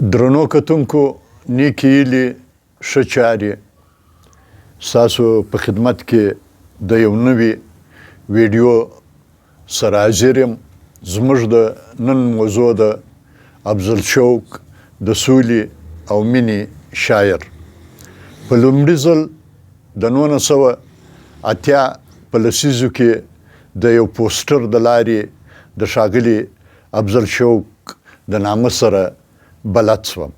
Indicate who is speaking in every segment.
Speaker 1: درنو کتونکو نیکې هیلې ښه چارې ستاسو په خدمت کې د یو نوي ویډیو سره حاضر یم. زموږ د نن موضوع ده افضل شوق د سولې او مینې شاعر. په لومړي ځل د 1980 په لسیزو کې د یو پوسټر د لارې د ښاغلي افضل شوق د نامه سره بلد شوم.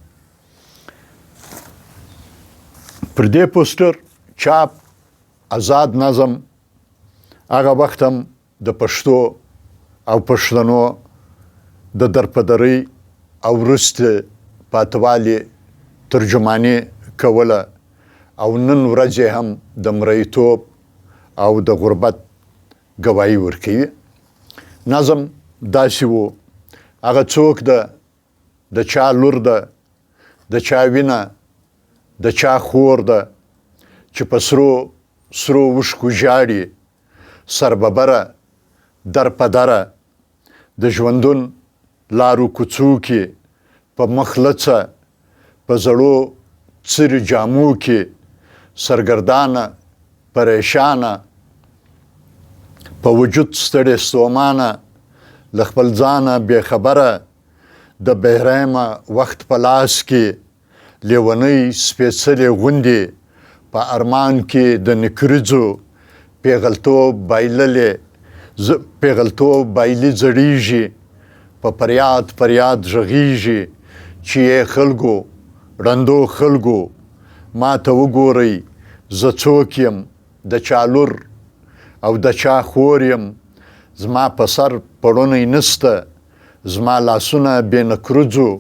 Speaker 1: پر دې پوسټر چاپ ازاد نظم هغه وخت هم د پښتو او پښتنو د درپدرۍ او وروسته پاتوالي ترجماني کوله او نن ورځ یې هم د مریتوب او د غربت ګواهي ورکوي. نظم داسې وو: هغه څوک ده، د چا لور ده، د چا وینه، د چا خور ده، چې په سرو سرو اوښکو ژاړي، سرببره در په دره، د ژوندون لارو کوڅو کې په مخ لڅه، په زړو څري جامو کې سرګردانه، پریشانه، په وجود ستړې ستومانه، له خپل ځانه بې خبره، د بهرامه وخت په لاس کې لیونۍ سپېڅلې غوندې په ارمان کې د نکریزو پیغلتوب بایللې پیغلتوب بایلي ځړیږي، په پریاد پریاد غږیږي چې یې خلکو، ړندو خلکو، ما ته وګورئ، زه څوک یم، د چا لور او د چا خور یم، زما په سر پړونی نشته، زما لاسونه بې نکرځو،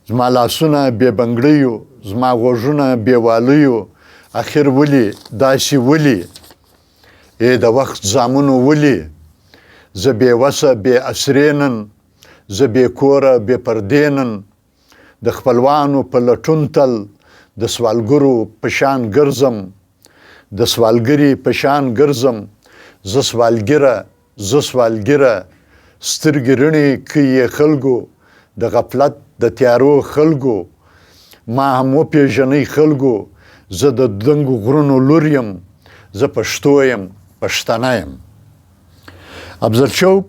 Speaker 1: زما لاسونه بې بنګړیو، زما غوږونه بې والیو، اخر ولې داسې ولې، ای د وخت زامنو ولې، زه بې وسه بې اسرې نن، زه بې کوره بې پردې نن، د خپلوانو په لټون تل د سوالګرو په شان ګرځم، د سوالګري په شان ګرځم، زه سوالګره زه سوالګره، سترګې رڼې کړئ یې خلکو، د غفلت د تیارو خلکو، ما هم وپېژنئ خلکو، زه د دنګو غرونو لور یم، زه پښتو یم، پښتنه یم. افضل شوق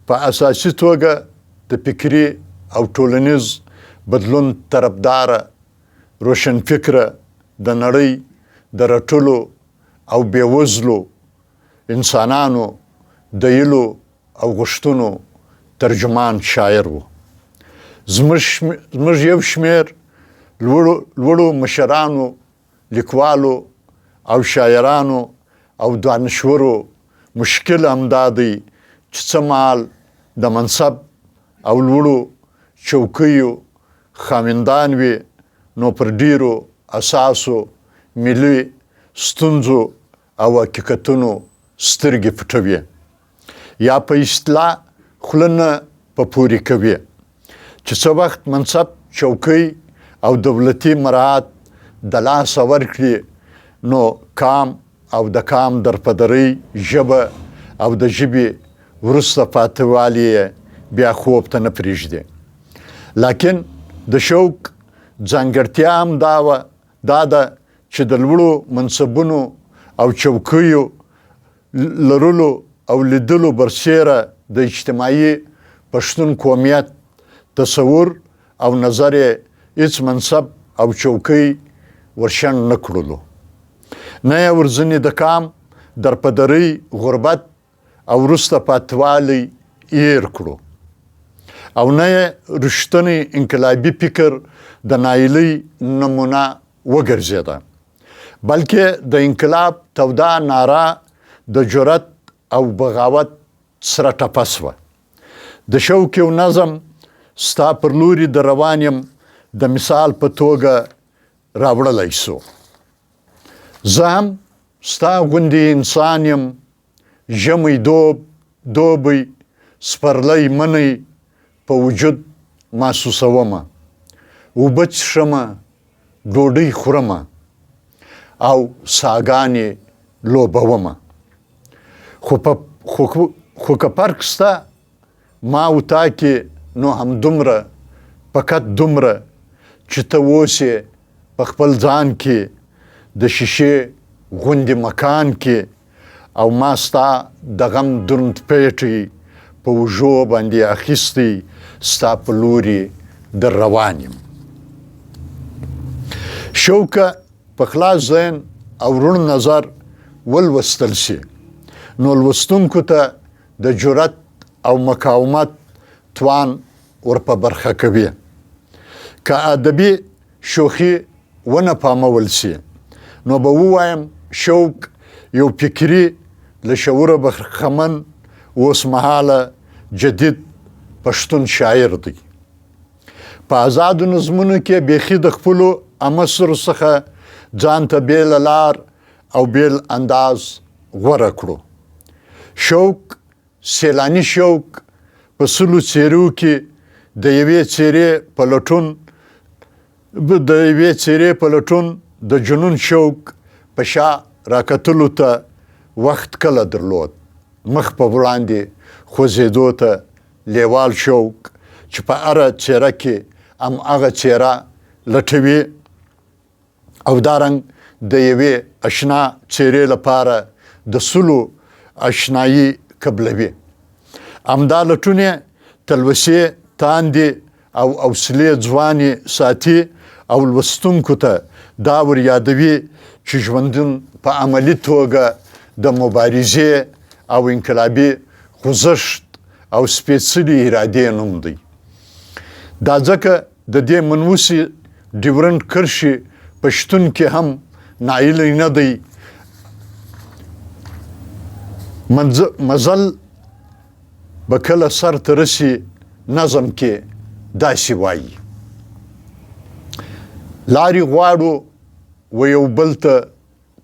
Speaker 1: په اساسي توګه د فکري او ټولنیز بدلون طرفداره روشنفکره، د نړۍ د رټلو او بېوزلو انسانانو د هیلو او غوښتنو ترجمان شاعر و. زموږ یو شمېر لوړو مشرانو، لیکوالو او شاعرانو او دانشورو مشکل همدا دی چې څه مهال د منصب او لوړو چوکیو خاوندان وي، نو پر ډېرو اساسو ملي ستونزو او حقیقتونو سترګې پټوي یا په اصطلاح خوله نه په پورې کوي. چې څه وخت منصب، چوکۍ او دولتي مراعات د لاسه ورکړي، نو کام او د کام درپدرۍ ژبه او د ژبې وروسته پاتېوالی یې بیا خوب ته نه پرېږدي. لاکن د شوق ځانګړتیا هم دا وه دا ده چې د لوړو منصبونو او چوکیو لرلو او لیدلو برسېره د اجتماعي پښتون قومیت تصور او نظر یې هیڅ منصب او چوکۍ ورشنډ نه کړلو، نه یې ورځنې د کام درپدرۍ، غربت او وروسته پاتوالی هېر کړو او نه یې رښتونی انقلابي فکر د نایلۍ نمونه وګرځېده، بلکې د انقلاب توده ناره د جرأت او بغاوت سره ټپه شوه. د شوق یو نظم ستا پر لوري د روان یم د مثال په توګه راوړلی شو. زه هم ستا غوندې انسان یم، ژمی دوب، دوبی، سپرلی منی په وجود محسوسومه، اوبه څښمه، ډوډۍ خورمه او ساګانې لوبومه. خو که فرق شته ما او تا کې، نو همدومره فقط دومره چې ته اوسې په خپل ځان کې د شیشې غوندې مکان کې او ما ستا د غم دروند پېټی په اوږو باندې اخیستی ستا په لوري در روان یم. شوکه په خلاص ذهن او روڼ نظر ولوستل شي نو لوستونکو ته د جرأت او مقاومت توان ور په برخه کوي. که ادبي شوخي ونه پامول شي نو به ووایم شوق یو فکري، له شعوره برخمن، اوسمهاله جدید پښتون شاعر دی. په ازادو نظمونو کې بیخي د خپلو همعصرو څخه ځان ته بېله لار او بېل انداز غوره کړو. شوق، سیلاني شوق، په سلو څېرو کې د یوې څېرې په لټون د یوې څېرې په لټون د جنون شوق په شا راکتلو ته وخت کله درلود، مخ په وړاندې خوځېدو ته لېوال شوق چې په هره څېره کې هم هغه څېره لټوي او دا رنګ د یوې اشنا څېرې لپاره د سلو اشنایي قبلوي. همدا لټونې تلوسې، تاندې او حوصلې ځوانې ساتي او لوستونکو ته دا ور یادوي چې ژوندون په عملي توګه د مبارزې او انقلابي خوځښت او سپېڅلې ارادې نوم دی. دا ځکه د دې منوسې ډیورنډ کرښې په شتون کې هم نایلی نه دی. مزل به کله سر ته رسي نظم کې داسې وایي: لارې غواړو و یو بل ته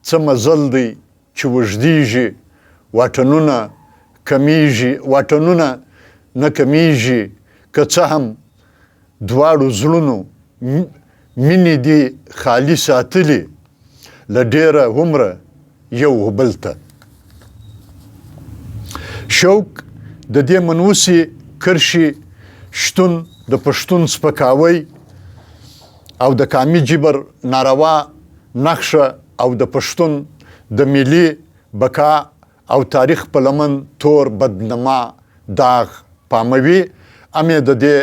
Speaker 1: څه مزل دی چې اوږدېږي، واټنونه کمیږي، واټنونه نه کمیږي، که څه هم دواړو زړونو مینې دي خالي ساتلي له ډېره هومره یو بل ته. شوق د دې منوسې کرښې شتون د پښتون سپکاوی او د کامي جبر ناروا نښه او د پښتون د ملي بقا او تاریخ په لمن تور بدنما داغ پاموي. هم یې د دې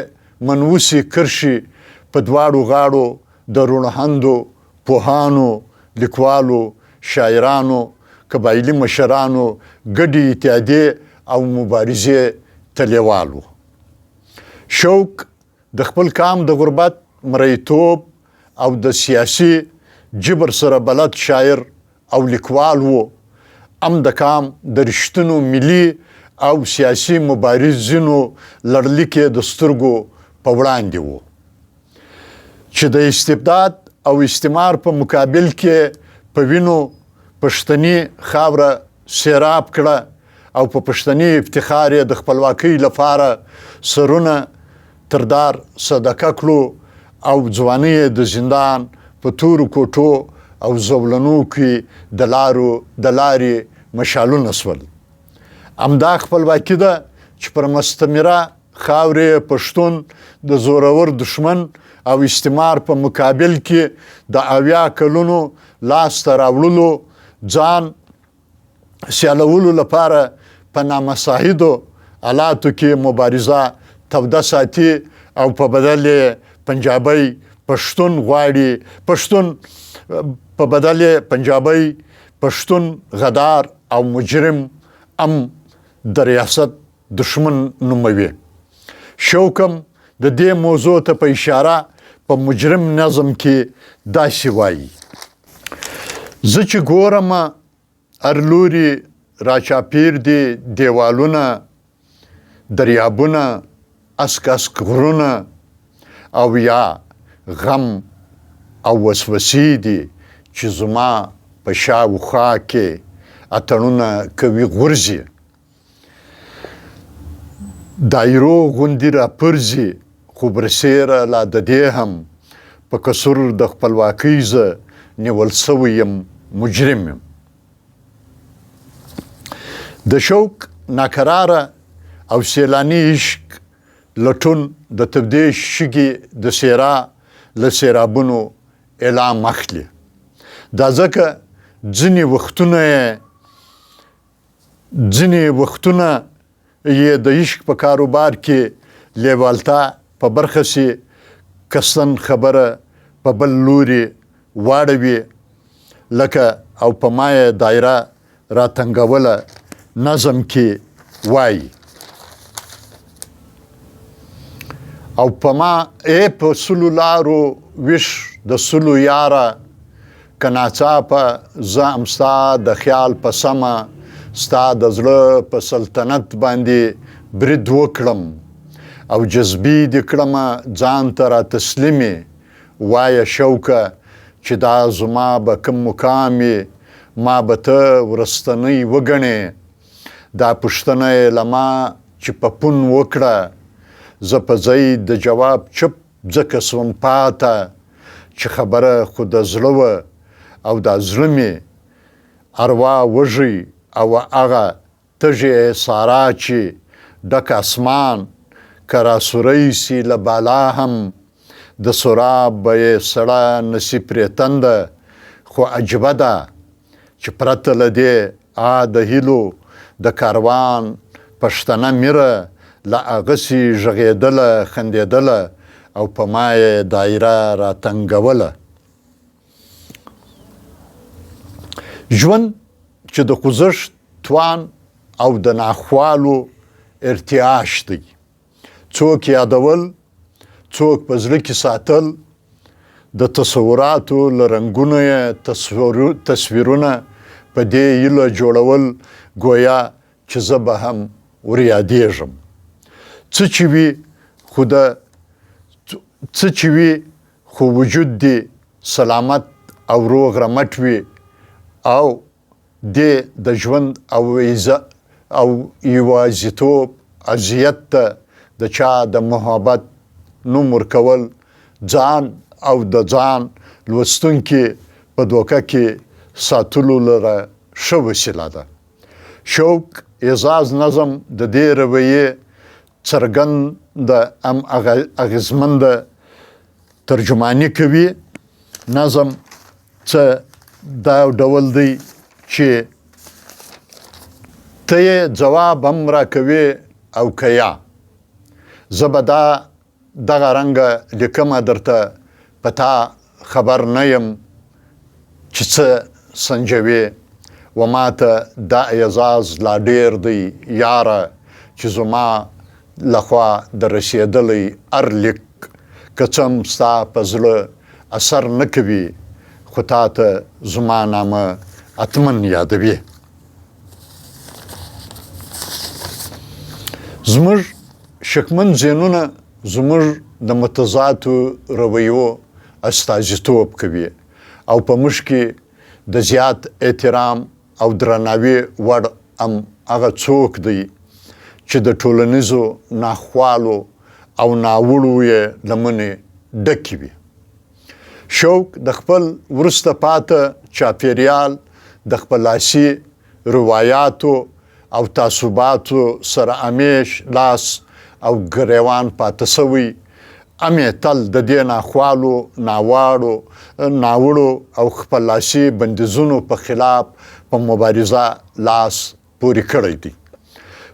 Speaker 1: منوسې کرښې په دواړو غاړو د روڼهندو پوهانو، لیکوالو، شاعرانو، قبایلي مشرانو ګډې اتحادیې او مبارزې ته لېوال وو. شوق د خپل قام د غربت، مریتوب او د سیاسي جبر سره بلد شاعر او لیکوال وو، هم د قام د رښتینو ملي او سیاسي مبارزینو لړلیک یې د سترګو په وړاندې وو چې د استبداد او استعمار په مقابل کې په وینو پښتني خاوره سیراب کړه او په پښتني افتخار یې د خپلواکۍ لپاره سرونه تر دار صدقه کړو او ځواني یې د زندان په تورو کوټو او زولنو کې د لارو د لارې مشالونه شول. همدا خپلواکي ده چې پر مستمره خاورې پښتون د زورور دښمن او استعمار په مقابل کې د 70 کلونو لاسته راوړلو ځان سیالولو لپاره په نامساعدو حالاتو کې مبارزه توده ساتي او په بدل یې پنجابی پښتون غواړي پښتون په بدل یې پنجابی پښتون غدار او مجرم ام د ریاست دښمن نوموي. شوکم د دې موضوع ته په اشاره په مجرم نظم کې داسې وایي: زه چې ګورم هر لوري راچاپیر دي دیوالونه، دریابونه، اسک اسک غرونه او یا غم او وسوسې دي چې زما په شا و خوا کې اتڼونه کوي غورځي، دایرو غوندې راپرځي، خو برسېره لا د دې هم په قصور د خپلواکۍ زه نیول شوی یم، مجرم یم. د شوق ناکراره او سیلاني عشق لټون د تودې شګې د سیرا له سیرابونو اعلام اخلي. دا ځکه ځینې وختونه یې ځینې وختونه یې د عشق په کاروبار کې لیوالتا په برخه شي، قصداً خبره په بل لوري واړوي، لکه او په ما یې دایره راتنګوله نظم کې وایي. او په ما ای په سلو لارو ویښ د سلو یاره، که ناڅاپه زه هم ستا د خیال په سمه ستا د زړه په سلطنت باندې برید وکړم او جذبې دې کړمه ځان ته را تسلیمې، وایه شوکه چې دا زما به کوم مقام وي، ما به ته ورستنۍ وګڼې؟ دا پوښتنه یې له ما چې په پون وکړه، زه په ځای د جواب چوپ ځکه سوم پاته چې خبره خو د زړه وه او دا زړه مې اروا وږی او هغه تږې سارا چې ډک اسمان که راسوری سي له بالا هم د سراب به یې سړه نسي پرې تنده، خو عجیبه ده چې پرته له دې آ د هیلو د کاروان پښتنه میره له هغسې ږغېدله، خندېدله او په ما یې دایره راتنګوله. ژوند چې د خوځښت توان او د ناخوالو ارتعاش دی، څوک یادول، څوک په زړه کې ساتل، د تصوراتو له رنګونو یې تصویرونه په دې هیله جوړول ګویا چې زه به هم وریادېږم. څه چې وي خو د څه چې وي خو وجود دې سلامت او روغ رمټ وي او دې د ژوند او او یوازیتوب اذیت ته د چا د محبت نوم ورکول ځان او د ځان لوستونکي په دوکه کې ساتلو لره ښه وسیله ده. شوق اعزاز نظم د دې رویې څرګنده ام اغېزمنده ترجماني کوي. نظم څه دا ډول دی چې ته یې ځواب هم راکوې او که یا، زه به دا دغه رنګه لیکمه درته په تا خبر نه یم چې څه سنجوې، و ماته دا اعزاز لا ډېر دی یاره چې زما لخوا د رسېدلی هر لیک که څه هم ستا په زړه اثر نه کوي خو تا ته زما نامه حتما یادوي. زموږ شکمن ذهنونه زموږ د متضادو رویو استازیتوب کوي او په موږ کې د زیات احترام او درناوي وړ هم هغه څوک دی چې د ټولنیزو ناخوالو او ناوړو یې لمنې ډکې وي. شوق د خپل وروسته پاته چاپېریال د خپلاسي روایاتو او تعصباتو سره همیش لاس او ګریوان پاته شوی، هم یې تل د دې ناخوالو، ناواړو، ناوړو او خپللاسي بندیزونو په خلاف په مبارزه لاس پورې کړی دی.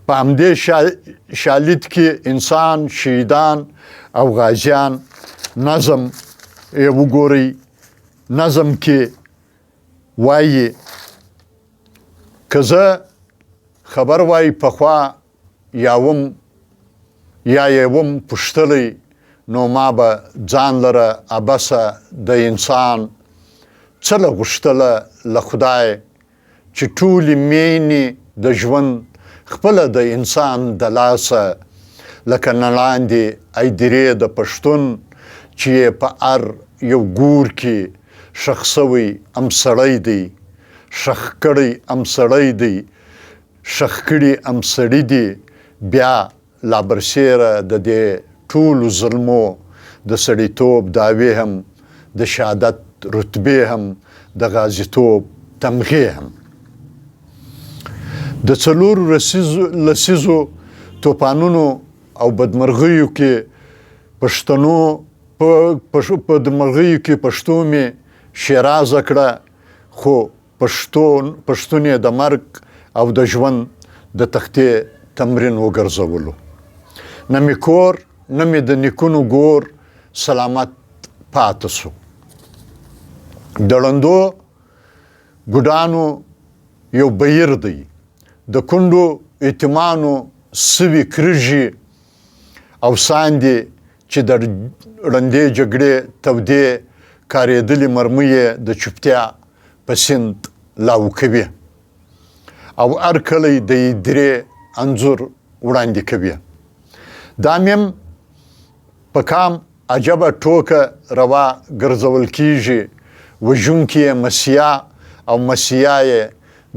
Speaker 1: په همدې شالید کې انسان، شهیدان او غازیان نظم یې وګورئ، نظم کې وایي که زه خبر وای پخوا یا وم یا یې وم پوښتلی نو ما به ځان لره ابسه د انسان څه له غوښتله له خدای چې ټولې مینې د ژوند خپله د انسان د لاسه لکه نړاندې ایدرې د پښتون چې یې په ار یو ګور کې ښخ شوی ام سړی دی، ښخ کړی ام سړی دی، ښخ کړي ام سړي دي، بیا لا برسېره د دې ټولو زلمو د سړیتوب دعوې هم، د شهادت رتبې هم، د غازیتوب تمغې هم. د څلورو لسیزو توپانونو او بدمرغیو کې پښتنو په بدمرغیو کې پښتو مې شیرازه کړه، خو پښتون پښتون یې د مرګ او د ژوند د تختې تمرین وګرځولو. نه مې کور نه مې د نیکونو ګور سلامت پاته سو. د ړندو ګډانو یو بهیر دی، د کونډو یتیمانو سوي کرږي او ساندې چې د ړندې جګړې تودې کارېدلې مرمۍ یې د چوپتیا په سیند لاهو کوي او هر کلی د درې انځور وړاندې کوي. دا میم په کام عجبه ټوکه روا ګرځول کیږي، وژونکي یې مسیحا او مسیحا یې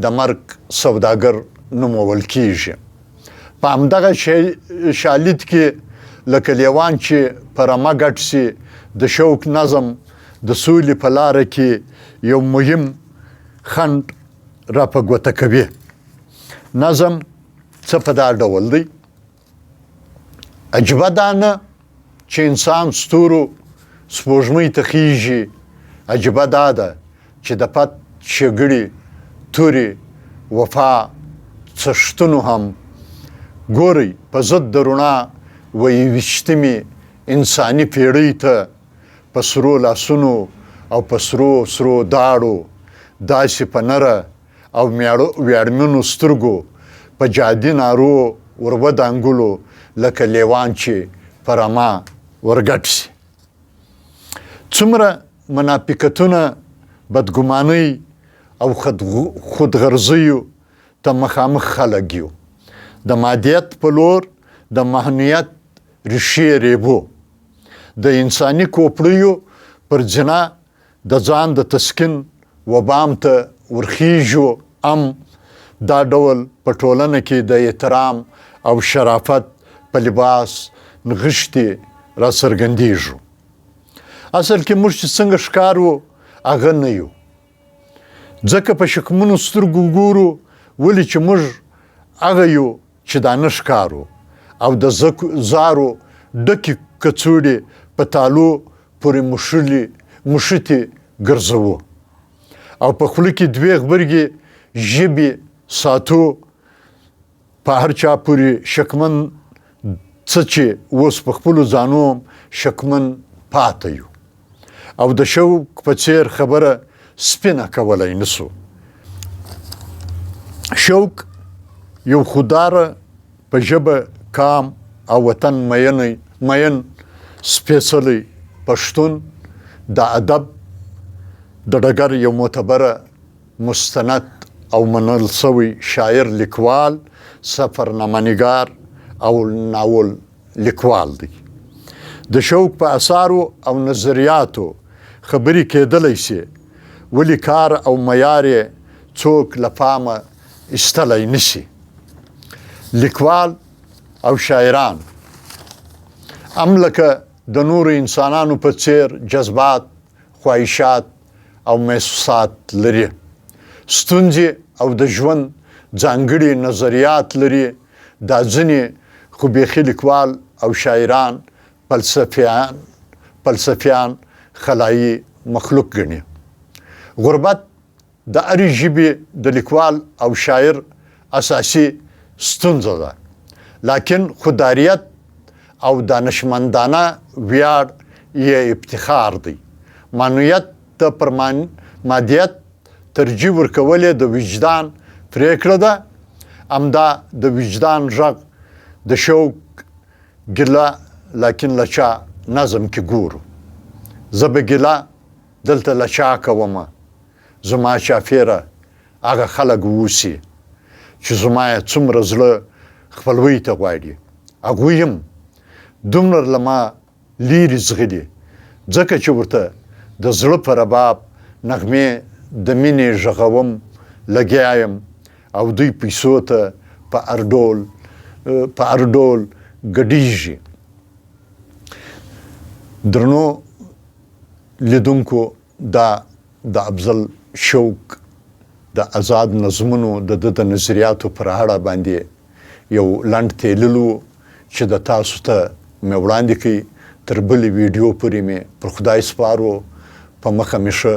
Speaker 1: د مرګ سوداګر نومول کیږي. په همدغه شالید کې لکه لیوان چې په رمه ګډ شي، د شوق نظم د سولې په لاره کې یو مهم خنډ را په ګوته کوي. نظم څه په دا ډول دی: عجبه دا نه چې انسان ستورو سپوږمۍ ته خیږي، عجبه دا ده چې د پت ښېګړې تورې وفا څښتنو هم ګورئ په ضد د رڼا و یوویشتمې انساني پېړۍ ته په سرو لاسونو او په سرو سرو داړو داسې په نره او ویاړمنو سترګو په جادي نارو ور ودانګلو لکه لیوان چې په رمه ورګډ شي. څومره منافقتونه، بدګمانۍ او خودغرضیو ته مخامخ خلک یو. د مادیت په لور د مهنیت ریښې ریبو. د انساني کوپړیو پر ځینه د ځان د تسکین و بام ته ورخیژو، ام دا ډول په ټولنه کې د احترام او شرافت په لباس نغښتي راڅرګندیږو. اصل کې موږ چې څنګه ښکار وو هغه نه یو، ځکه په شکمنو سترګو ګورو، ولې چې موږ هغه یو چې دا نه ښکارو او د زارو ډکې کڅوړې په تالو پورې مښتې ګرځوو او په خوله کې دوې غبرګې ژبې ساتو. په هر چا پورې شکمن څه چې اوس په خپلو ځانو هم شکمن پاته یو او د شوق په څیر خبره سپینه کولی نسو. شوق یو خوداره په ژبه، کام او وطن مین سپېڅلی پښتون، د ادب د ډګر یو معتبره، مستند او منل شوی شاعر، لیکوال، سفرنامه نګار او ناول لیکوال دی. د شوق په اثارو او نظریاتو خبرې کېدلی شي، ولې کار او معیار یې څوک له پامه ایستلی نشي. لیکوال او شاعران هم لکه د نورو انسانانو په څیر جذبات، خواهشات او محسوسات لري، ستونزې او د ژوند ځانګړي نظریات لري. دا ځینې خو بیخي لیکوال او شاعران فلسفیان خلایي مخلوق ګڼي. غربت د هرې ژبې د لیکوال او شاعر اساسي ستونزه ده، لاکن خوداریت او دانشمندانه ویاړ یې افتخار دی. معنویت ته پر مادیت ترجیح ورکول یې د وجدان پرېکړه ده. همدا د وجدان غږ د شوق ګیله لاکن له چا نظم کې ګورو. زه به ګیله دلته له چا کوم، زما چاپېره هغه خلک اوسي چې زما یې څومره زړه خپلوۍ ته غواړي، هغوی هم دومره له ما لیرې ځغلي، ځکه چې ورته د زړه په رباب نغمې د مینې ږغوم لګیا یم او دوی پیسو ته په هر ډول ګډیږي. درنو لیدونکو، دا د افضل شوق د ازاد نظمونو د ده د نظریاتو پر اړه باندې یو لنډ تیلل و. چې د تاسو ته مې وړاندې کړ. تر بلې ویډیو پورې مې پر خدای سپارو. په مخه مې ښه.